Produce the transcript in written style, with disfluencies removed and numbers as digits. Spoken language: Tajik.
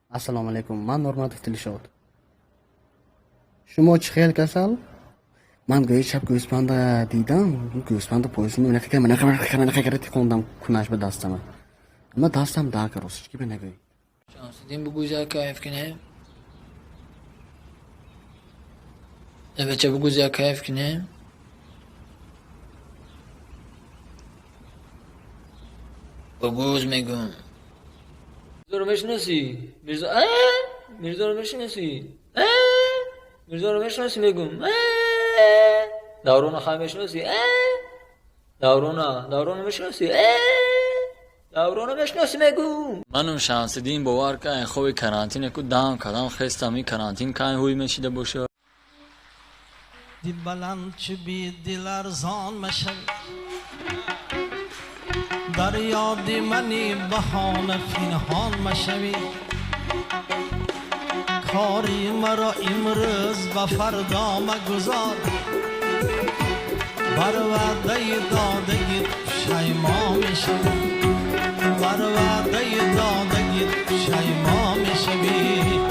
Ассалому алайкум, ман Нурматов Дилшод. Шумо чӣ хел касал? Ман гӯи шаб гӯспанда дидам, гӯспанда поясини унақа манақа манақа манақа карда тиқондам кунаш ба дастама. Амма дастам дака ростиш ки нагӯй. Шамсиддин, бугӯз, як кайф кунем. Э, бача, бугӯз, як кайф кунем. Бугӯз, мегӯм. Мирзоро мешиносӣ? Мирзо, э? Мирзоро мешиносӣ? Э? Мирзоро мешиносӣ, мегӯм? Э? Даврона хай мешиносӣ? Э? Даврона, Даврона мешиносӣ? Э? Даврона мешиносӣ, мегӯм? Манум Шамсиддин, бовар кай, хоби карантине ку дам кадам хестам, ин карантин кай ҳуй мешида боша. Дил баланд чу би дил арзон машавӣ, дар ёди мани баҳона пинҳон машавӣ, кори маро имрӯз ба фардо магузор, бар ваъдаи додагит пушаймо мешавӣ, бар ваъдаи додагит пушаймо мешавӣ.